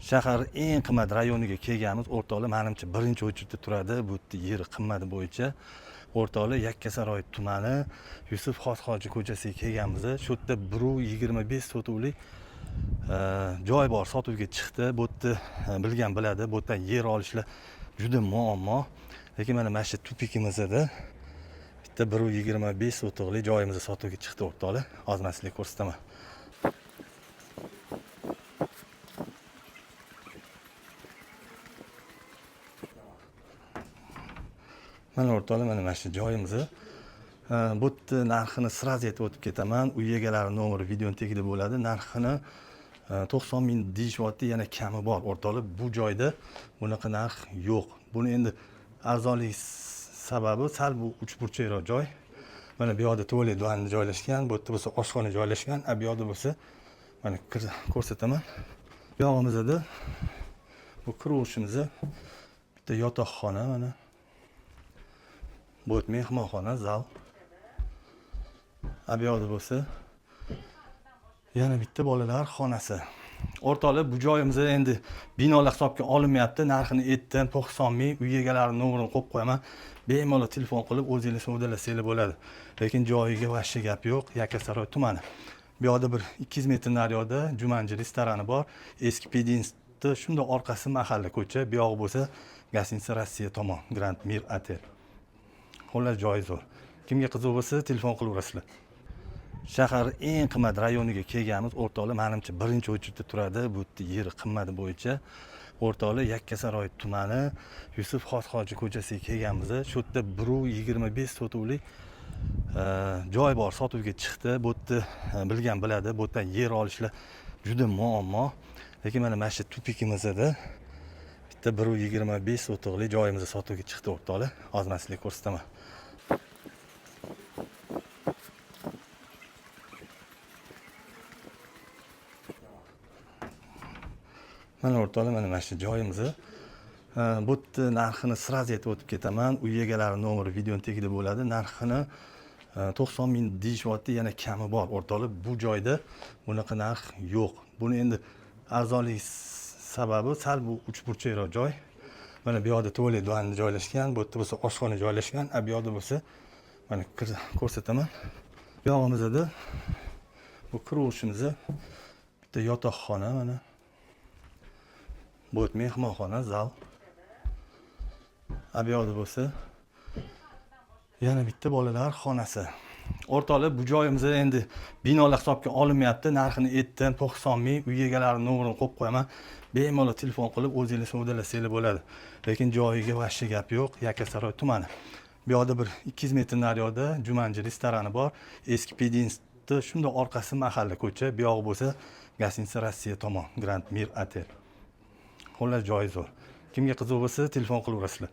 Shahar eng qimmat rayoniga kelganmiz o'rtoqlar. Manimcha, birinchi очередь da turadi bu yerda yeri qimmati bo'yicha. O'rtoqlar, Yakkasaroy tumani, Yusuf Xos Hoji ko'chasiga kelganmiz. Shu yerda 1,25 sotuvlik joy bor, sotuvga chiqdi. Bu yerda bilgan biladi, bu yerdan yer olishlar juda muammo. Lekin mana shu тупик imizda bitta 1,25 sotuvli joyimiz sotuvga chiqdi, o'rtoqlar. Hozir man sizlarga ko'rsataman. Mana o'rtoqlar, mana shu joyimiz. Bu yerda narxini сразу aytib o'tib ketaman. Uy egalari nomeri videoni tagida bo'ladi. Narxini 90 000 deyishyapti, yana kami bor, o'rtoqlar. Bu joyda bunaqa narx yo'q. Buni endi arzonlik sababi sal bu uchburchakroq joy. Mana bu yoqda tualet, vanna joylashgan, bu yerda bo'lsa oshxona joylashgan, a bu yoqda bo'lsa, mana ko'rsataman. Bu yog'imizda, bu kiraverishimizda bitta yotoqxona, mana bu yerda mehmonxona, zal. A bu yoqda bo'lsa yana bitta bolalar xonasi. O'rtoqlar, bu joyimizda endi binolar hisobga olinmayapti. Narxini aytdim, 90 000. Uy egalari nomerini qo'yib qo'yaman. Bemalol telefon qilib o'zinglar savdolasanglar bo'ladi. Lekin joyiga вообще gap yo'q. Yakkasaroy tumani. Bu yoqda bir 200 metr naryoqda Jumanji restorani bor. Eski пединститут shundoq orqasi mahalla, ko'cha. Bu yog'i bo'lsa гостиница Rossiya tomon, Grand Mir otel. Xullas, joyi zo'r. Kimga qiziq bo'lsa, telefon qilaverasizlar. Shahar eng qimmat rayoniga kelganmiz o'rtoqlar. Manimcha, birinchi очередь da turadi bu yerda yeri qimmati bo'yicha. O'rtoqlar, Yakkasaroy tumani, Yusuf Xos Hoji ko'chasiga kelganmiz. Shu yerda 1,25 sotuvlik joy bor, sotuvga chiqdi. Bu yerda bilgan biladi, bu yerdan yer olishlar juda muammo. Lekin mana shu тупик imizda bitta 1,25 sotuvli joyimiz sotuvga chiqdi, o'rtoqlar. Hozir man sizlarga ko'rsataman. Mana o'rtoqlar, mana shu joyimiz. Bu yerda narxini сразу aytib o'tib ketaman. Uy egalari nomeri videoni tagida bo'ladi. Narxini 90 000 deyishyapti, yana kami bor, o'rtoqlar. Bu joyda bunaqa narx yo'q. Buni endi arzonlik sababi sal bu uchburchakroq joy. Mana bu yoqda tualet, vanna joylashgan, bu yerda bo'lsa oshxona joylashgan, a bu yoqda bo'lsa, mana ko'rsataman. Bu yog'imizda, bu kiraverishimizda bitta yotoqxona, mana bu yerda mehmonxona, zal. A bu yoqda bo'lsa yana bitta bolalar xonasi. O'rtoqlar, bu joyimizda endi binolar hisobga olinmayapti. Narxini aytdim, 90 000. Uy egalari nomerini qo'yib qo'yaman. Bemalol telefon qilib o'zinglar savdolasanglar bo'ladi. Lekin joyiga вообще gap yo'q. Yakkasaroy tumani. Bu yoqda bir 200 metr naryoqda Jumanji restorani bor. Eski пединститут shundoq orqasi mahalla, ko'cha. Bu yog'i bo'lsa гостиница Rossiya tomon, Grand Mir otel. Xullas, joyi zo'r. Kimga qiziq bo'lsa, telefon qilaverasizlar.